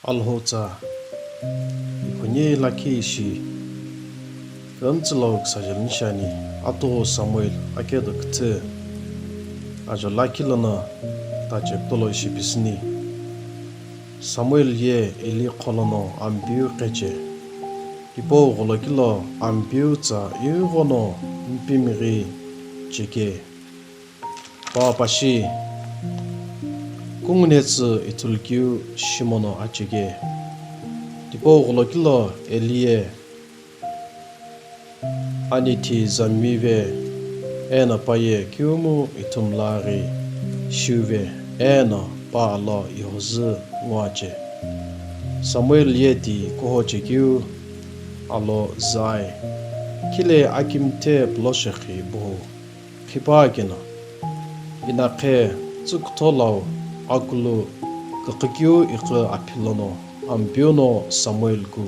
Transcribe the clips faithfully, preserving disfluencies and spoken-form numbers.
Alhou tsa, ikhuni lakhi ishi, kümtsü lo küsajeli nishani, atughu Samuel akedo küthü, ajo lakhi lono tache kutolo ishi pisüni. Samuel ye Eli qholono Ampeu qheche. Tipau gholoki lo Ampeu tsa ighono mpimighi cheke. Pa pashi, kungunhetsü ithulukeu shimono acheke. Tipau gholoki lo Eli ye anithi zamive, eno pa ye kiumu ithumla ghi shiuve, eno pa alo ihozü ngoache. Samuel ye ti kuhochekeu alo zai, khile akimthe puloshekhi buhu. Khipakeno, inaqhe tsükutho lau akulu küqhükeu iqü aphi lono Ampeu no Samuel ku,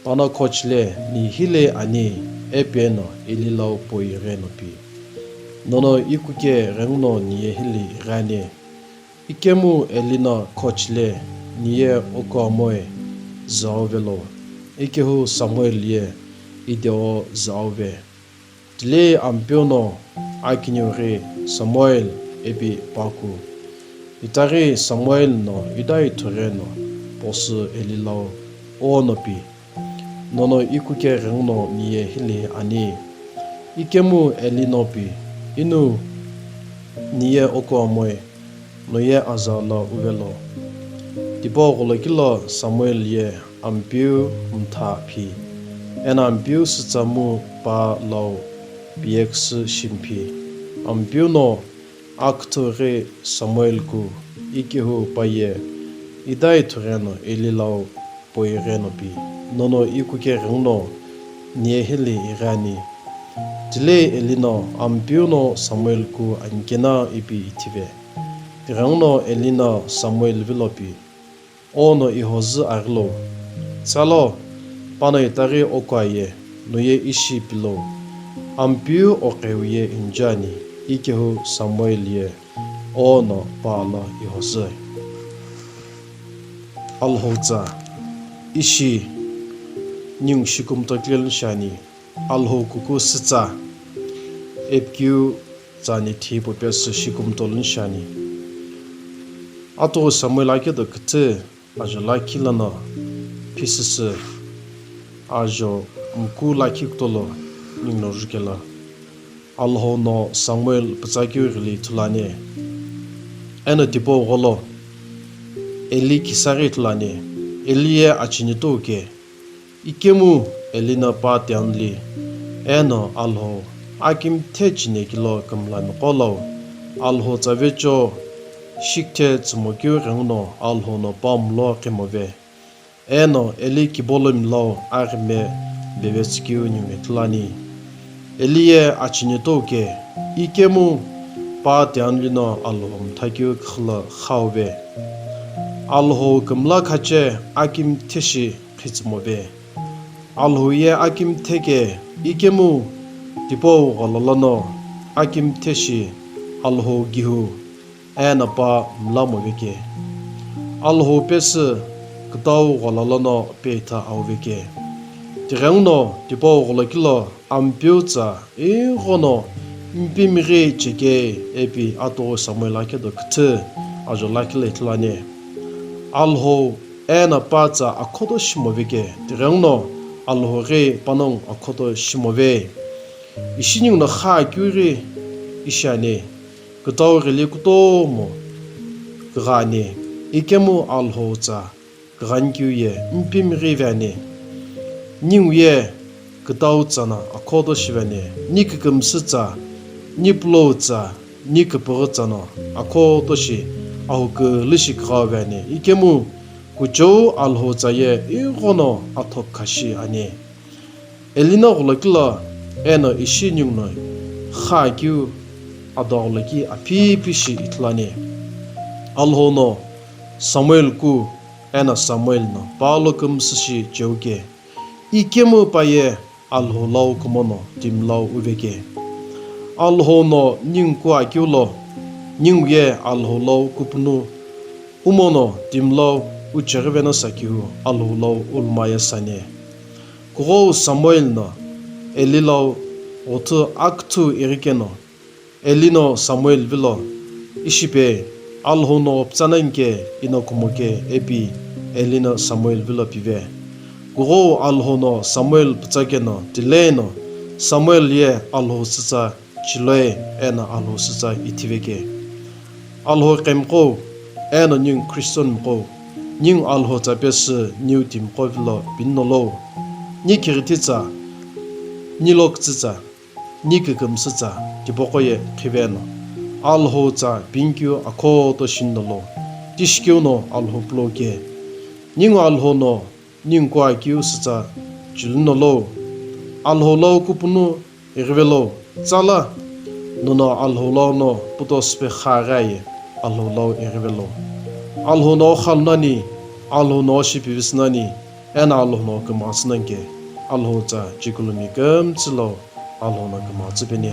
pano khochile ni hile ani, epeno Eli lau poigheno pi. Nono ikuke ghenguno niye hili ighani. Ikemu Eli no khochile niye okoamoi zauvelo, ikehu Samuel ye ideo zauve. Tile Ampeu no akiniu ghi Samuel epi paku. Itaghi Samuel no idai thugheno posü Eli lau ono pi. Nono ikuke ghenguno niye hili ani. Ikemu Eli no pi, inu niye okoamoi, noye aza lo uvelo. Tipau gholoki lo Samuel ye Ampeu mtha phi, eno Ampeu sütsa mu pa lau piyeküsü shimphi. Ampeu no aküthü ghi Samuel ku, ikehu pa ye idai thugheno Eli lau poigheno pi, nono ikuke ghenguno niye hili ighani. Tile Eli no Ampeu no Samuel ku anikena ipi ithive. Tighenguno Eli no Samuel vilo pi, ono ihozü aghilo. Tsalo, pano itaghi okoaye, noye ishi pilo. Ampeu oqeu ye injani, ikehu Samuel ye ono pa alo ihozü. Alhou tsa, ishi ningu shikumuto kilelu shani, Alhou kuku sütsa, epikeu tsa nithi popesü shikumuto luni shani. Atughu Samuel akedo küthü, ajo lakhi lono phisüsü, ajo muku lakhi kutolo ningu no jukelo. Alhou no Samuel pütsakeu ghili ithulu ani. Eno tipau gholo Eli khisaghi ithulu ani. Eli ye achini tuke. Ikemu Eli no pa tianuli. Eno Alhou akimthe chini kilo kümla miqo lau, Alhou tsa vecho shikithe tsümokeu ghenguno Alhou no pa mulo qimove. Eno Eli kibolo milo aghime bevetsükeu ningu ithulu ani. Eli ye achini tuke, ikemu pa tianuli no Alhou mthakeu küxü lo xauve. Alhou kümla khache akimthe shi khitsümove. Alhou ye akimthe ke, ikemu tipau gholo lono akimthe shi Alhou gihu. Eno pa mla moveke. Alhou pesü kütau gholo lono peitha auveke. Tighenguno tipau gholoki lo Ampeu tsa ighono mpimighi cheke epi atughu Samuel akedo küthü ajo lakhi lo ithulu ani. Alhou eno pa tsa akhoto shimoveke. Tighenguno Alhou ghi panongu akhoto shimove. Ishi ningu no xakeu ghi ishi ani. Kütau ghili kutomo kügha ani, ikemu Alhou tsa küghanikeu ye mpimighi ve ani. Ningu ye kütau tsa no akhoto shive ani, ni kükümsü tsa, ni pulou tsa, ni küpüghü tsa no akhoto shi ahu külü shi küghau ve ani, ikemu kuchou Alhou tsa ye ighono athokukha shi ani. Eli no gholoki lo eno ishi ningu no xakeu ado gholoki aphi ipi shi ithulu ani. Alhou no Samuel ku eno Samuel no pa lo kümsü shi cheuke. Ikemu pa ye Alhou lau kumono timi lau uveke. Alhou no ningu ku akeu lo, ningu ye Alhou lau kupunu umono timi lau ucheghi veno sakeu Alhou lau ulumaya sane. Kughou Samuel no Eli lau ghuthu akuthu ighi keno, Eli no Samuel vilo, "Ishipe, Alhou no pütsa nani ke ino kumo ke," ipi Eli no Samuel vilo pive. Kughou Alhou no Samuel pütsa keno tileno, Samuel ye Alhou sütsa chiloi eno Alhou sütsa ithiveke. Alhou qemiqou eno ningu Christian miqou, ningu Alhou tsa pesü niu timiqo vilo pini no lou, ni kighiti tsa, ni lokütsü tsa, ni kükümsü tsa tipaqo ye qhiveno, Alhou tsa pinikeu akhoto shini no lou, tishikeu no Alhou pulo ke. Ningu Alhou no ningu kuakeu sütsa chiluni no lou, Alhou lau kupunu ighivelo, tsala nono Alhou lau no puto süpe kha ghaye Alhou lau ighivelo. Alhou no khalu nani, Alhou no shipivisü nani, eno Alhou no kümtsü nani ke, Alhou tsa chikulumi kümtsü lau Alhou no kümtsü peni.